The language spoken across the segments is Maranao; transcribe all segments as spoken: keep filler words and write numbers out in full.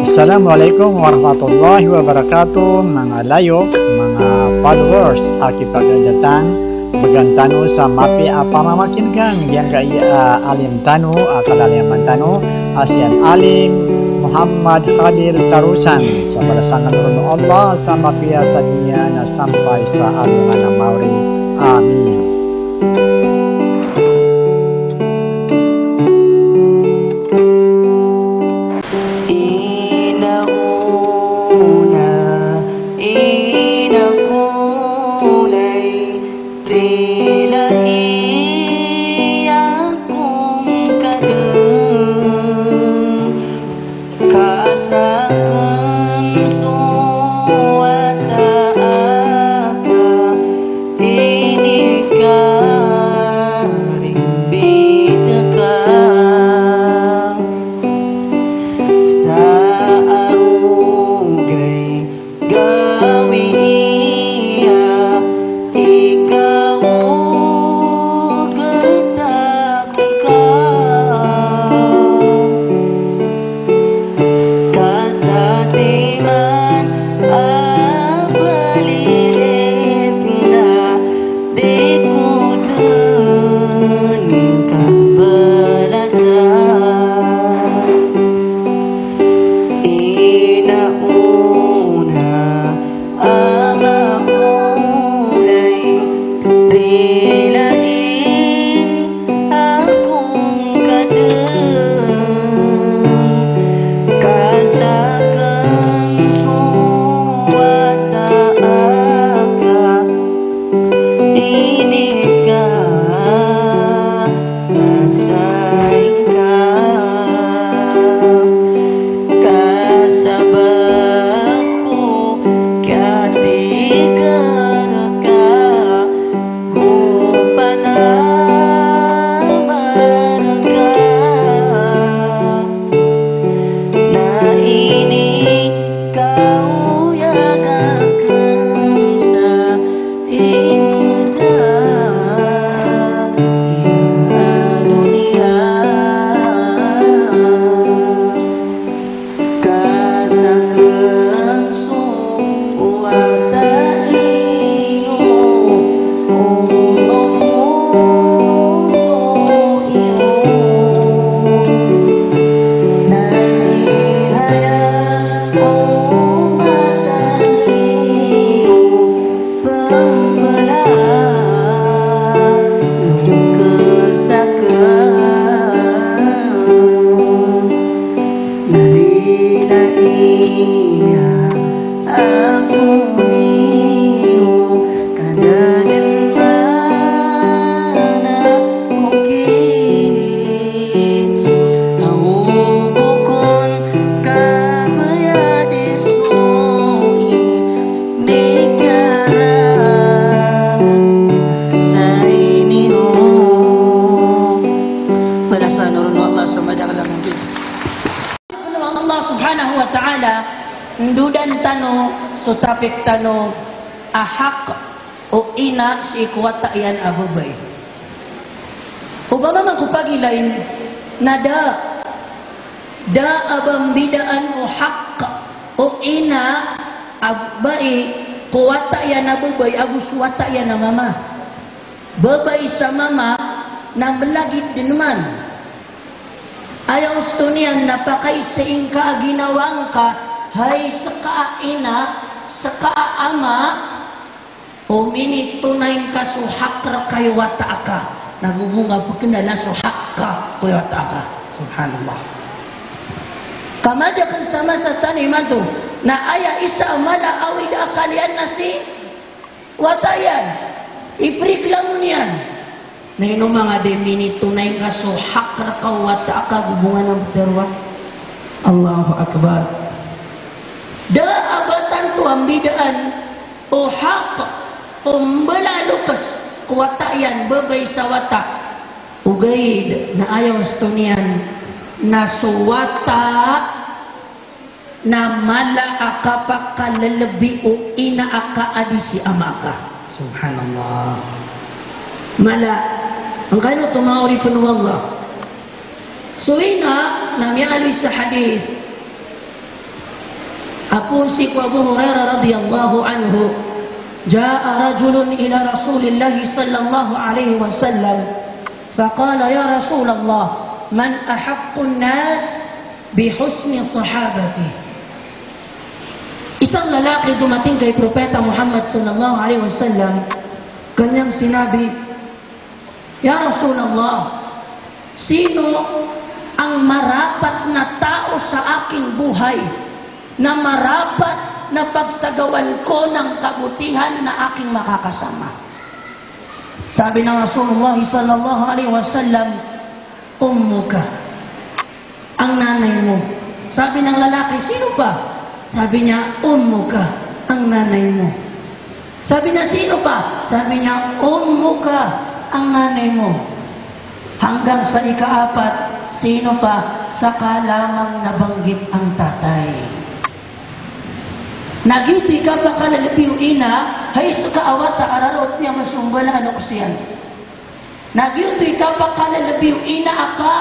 Assalamu alaikum warahmatullahi wabarakatuh, manga layok, manga followers a kipagadatan, bgan tano sa mapiya a pamamakin'gan giyangkai a alim tano a kalaliman tano a si Al-Alim Muhammad Khalil Tarusan, sa balasan kano ron o Allah sa mapiya sa doniya na sampay sa alongan a maori. Amin. Ina ona, ina ko lay, rilai akong kadn, ka sakn so wata aka, ini ka rimbit ka. Sa arogay gawii a ikaogt ako ngka, ka satiman a palilit na di ko dn kabalasa. Ina ona, ama ko lay, rilai akong kadn, ka sakn so wata aka, ini ka na sa ingka, ka sabap ko kiyatig rka ko panamar ka. Na ini kaoyag akn sa ingd a doniya, ka sakn so wata iyo, o iyo, na aya o mata iyo pmbala, longkes akn. Na rilai ako niyo, ka da dn manakokit. Aw bokon ka baya di so imikara sa iniyo. Balasan ron o Allah so madakl a mungkin. Ano Allah Subhanahu wa Ta'ala, ndodan tano so topic tano a hak o ina sii ko wata iyan a babay. Opama man ko pagilain na da, da a ba mbidaan o hak o ina a bai ko wata iyan a babay ago so wata iyan a mama. Babay sa mama na mlagid dn man. Aya osto niyan na pakaiza ingka a ginawa ngka, hay ska a ina, ska a ama, o minitonay ngka so hak rka i wata aka. Na go bo ngka pknal a so hak ka ko wata aka. Subhanallah. Ka madakl sa masa tano imanto na aya isa a mala a awid a akal iyan na si wata iyan, ipreklamo niyan. Na ino manga da i minitonay ngka so hak rka o wata aka go bo ngka na mtharoa. Allahu Akbar. Da a ba tanto a mbidaan o hak o mbala a lokes ko wata iyan, babay sa wata. Ogaid na aya osto niyan na so wata na mala a kapakalelebi o ina aka a di si ama aka. Subhanallah. Mala. Angkaino oto manga oripn o Allah. So ina na miyaaloy sa hadith Apoon sii ko Abu Hurairah radhiyallahu anhu, jaa rajulun ila Rasulillahi sallallahu alaihi wasallam, faqala, "Ya Rasulallah, man ahaqqun nas bi husni sahabati?" Isang lalaki dumating kay Propeta Muhammad sallallahu alaihi wasallam, kanyang sinabi, "Ya Rasulullah, sino ang marapat na tao sa aking buhay, na marapat na pagsagawan ko ng kabutihan na aking makakasama?" Sabi ng Rasulullah sallallahu alaihi wasallam, "Ummuka." Ang nanay mo. Sabi ng lalaki, "Sino pa?" Sabi niya, "Ummuka, ang nanay mo." Sabi niya, "Sino pa?" Sabi niya, "Ummuka, ang nanay mo." Hanggang sa ikaapat, sino pa? Saka lamang nabanggit ang tatay. Na giyoto i kapakalalabi o ina, hay seka a wata a rarowat iyan masombalaan o kesiyan. Na giyoto i kapakalalabi o ina aka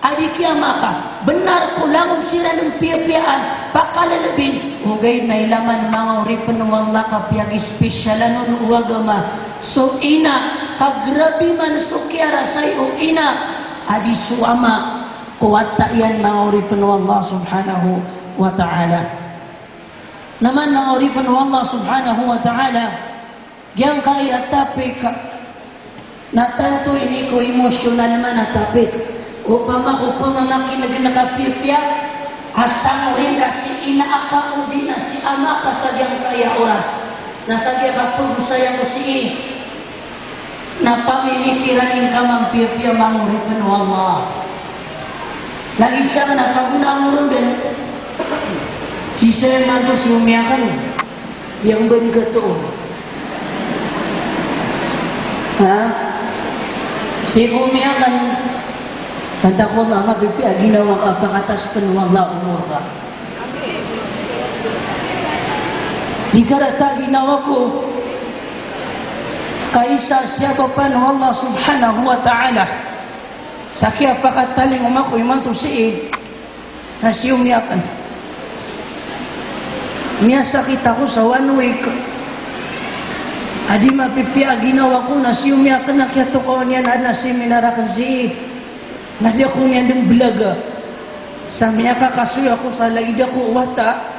a di ki ama aka. Benar ko langon siran on piyapiyaan, pakalalabi, ogaid na ilaman manga oripen o Allah ka piyagispesyalan on o agama so ina, ka grabe man so kiyarasay o ina a di so ama ko wata iyan, manga oripen o Allah subhanahu wa ta'ala. Na man, manga oripen o Allah subhanahu wa ta'ala, giyangkai a topic na tanto ini ko emotional man a topic. Opama ko pamamakineg ka piyapiya a sangorin ka si ina aka odi na si ama aka sa giyangkai a oras, na sa giya kapagosaya ko sii na pamimikiran ingka man piyapiya, manga oripen o Allah. Lagid sa kena pagonaon ron den. Sii sa imanto si omi aken. Aya ben keto. Ha? Sii ko omi aken. Kanta ko Allah, mapipiya a ginawa ka, pakatas pen o Allah o omor ka. Di ka rata a ginawa ko. Kaisa siyabapan o Allah subhanahu wa ta'ala sa kiyapakatalingoma ko imanto sii na si omi aken. Miyasakit ako sa one week a di mapipiya a ginawa ko na si omi aken a kiyatokawan iyan a na seminar aken sii. Na di ako niyan den belaga. Sa miyakakasoy ako sa lagid ako wata.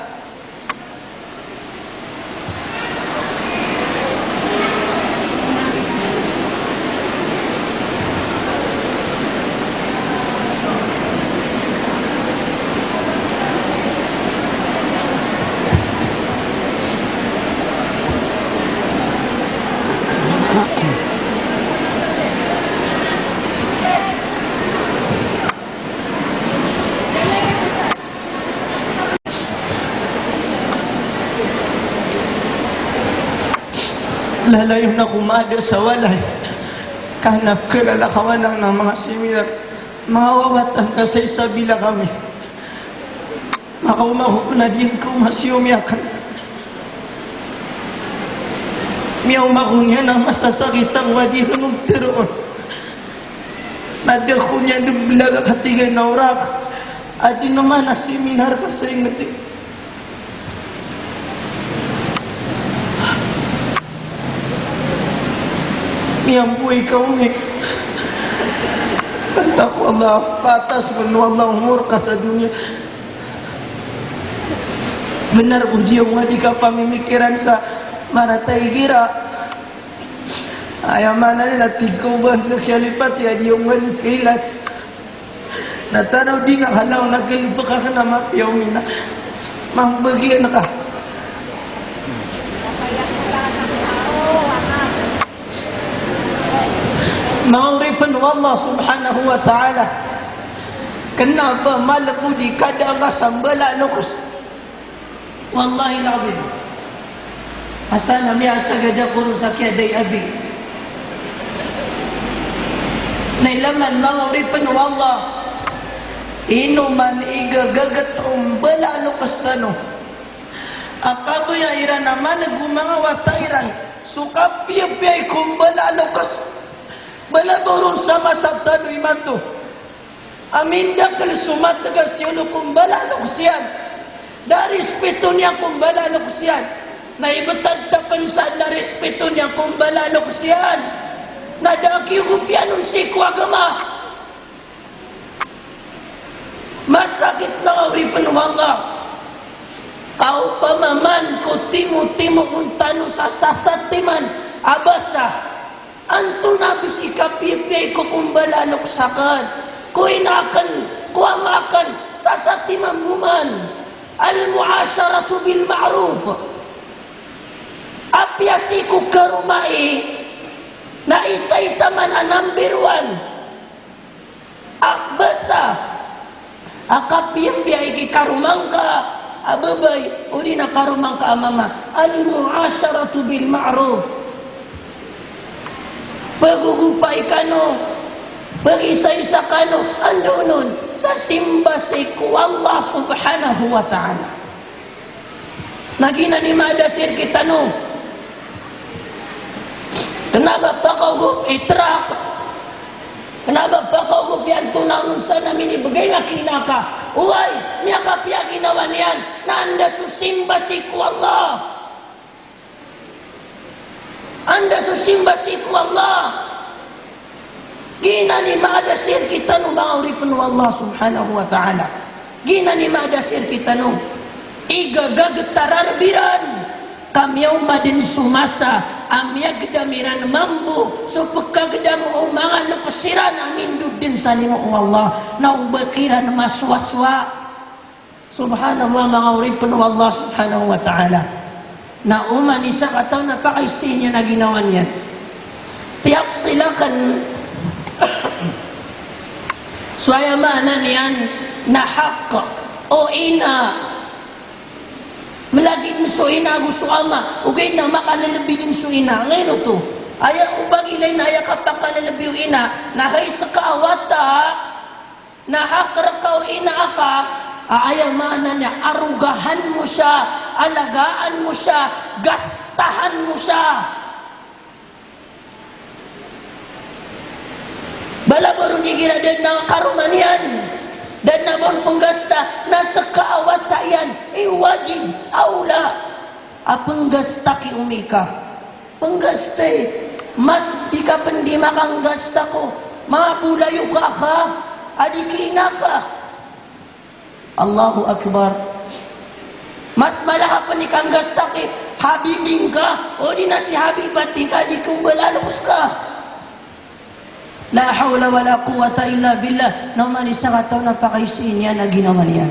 Lalayon ako maada sa walay. Ka na pekhalalakawan aken a manga seminar, manga wawatan ka sa isabila kami. Makaoma ako na di ngka oma si omi aken. Miyaoma ako niyan a masasakit ako a di ngka on teroon. Na da ako niyan den belaga ka tig iyan a orak a di ngka man a seminar ka sa inged. Miyamboy ka, omi. Pantag ko Allah, patas pen o Allah o omor ka sa doniya. Benar ko di ngka di kapamimikiran sa marata igira. Aya maana niyan na tig ko ba sa kiyalipat iyan di ngka di kailan. Na tano di nga halaw na gali baka ka na mapiya, omi, na mambagian ka. Manga oripen o Allah subhanahu wa ta'ala, kena ba malebod i kada angka sa mbala a loks. Wallahil azim. Asar na miyasagad ako ron sa kiyaday a bi. Na ilaman, manga oripen o Allah, ino man i gagaget o mbala a loks tano a kagoya iran a maneg o manga wata iran so kapiyapiya i ko mbala a loks. Bala ba oron sa masa tano imanto a mindakel so mateg a siyolo ko mbala a loks iyan. Da a rispito niyan ko mbalalok siyan. Na ibetad ta pen sa da a rispito niyan ko mbalalok siyan. Na da a kiyogopiyan on sii ko agama. Masakit, manga oripen o Allah. Ka opama man ko timotimoon tano sa sasatiman a basa. Antonaa bes i kapiyapiyai ko ko mbalalok saken, ko ina aken, ko ama aken, sasatiman bo man. Al-mu'asharatu bil ma'ruf. Apiya sii ko karoma i, na isaisa man a number one a basa a kapiyapiyai ki karoma ngka a babay, odi na karoma ngka a mama. Al-mu'asharatu bil ma'ruf. Pagogopai kano, pagisaisa kano, andanon, sa simba sii ko Allah subhanahu wa ta'ala. Na giyanan i maada sii rektano. Kena ba pakaogop i trak. Kena ba pakaogop i antonaa on sa na minibegay nga ki ina ka. Oway, miyakapiya ginawa niyan. Na anda so simba sii ko Allah. Anda so simba sii ko Allah. Giyanan i maada sii rektano, manga oripen o Allah subhanahu wa ta'ala. Giyanan i maada sii rektano. Igagaget a rarb iran ka miyaoma den so masa a miyagedam iran mambo so pekagedam o manga loks iran a mindod den sa limo o Allah. Na oba kiran masowasowa. Subhanallah, manga oripen o Allah subhanahu wa ta'ala. Na oman i sakataw na pakaisii niyan a ginawa niyan. Tiyafsil aken so aya maana niyan na hak o ina. Melagid so ina ago so ama, ogaid na makalelebi den so ina. Ngayon oto, aya o bagilay na aya kapakalelebi o ina, na hay seka a wata, na hak reka o ina aka, a aya maana niyan, arogahan mo siya, alagaan mo siya, gastahan mo siya. Bala ba ron igira da den a karoma niyan, da den a ba on penggasta, na seka a wata iyan, i wajib, awla, a penggasta ki omi ka. Penggastai, mas di ka pen di makanggasta ko, mabolayoka ka, ka, a di ki ina ka. Allahu Akbar. Mas mala ka pen di kanggasta ki habibi ngka, odi na si habibati ngka, di ko mbalalok seka. La hawla wala quwwata illa billah. Na oman i sakataw na pakaisii niyan a ginawa niyan.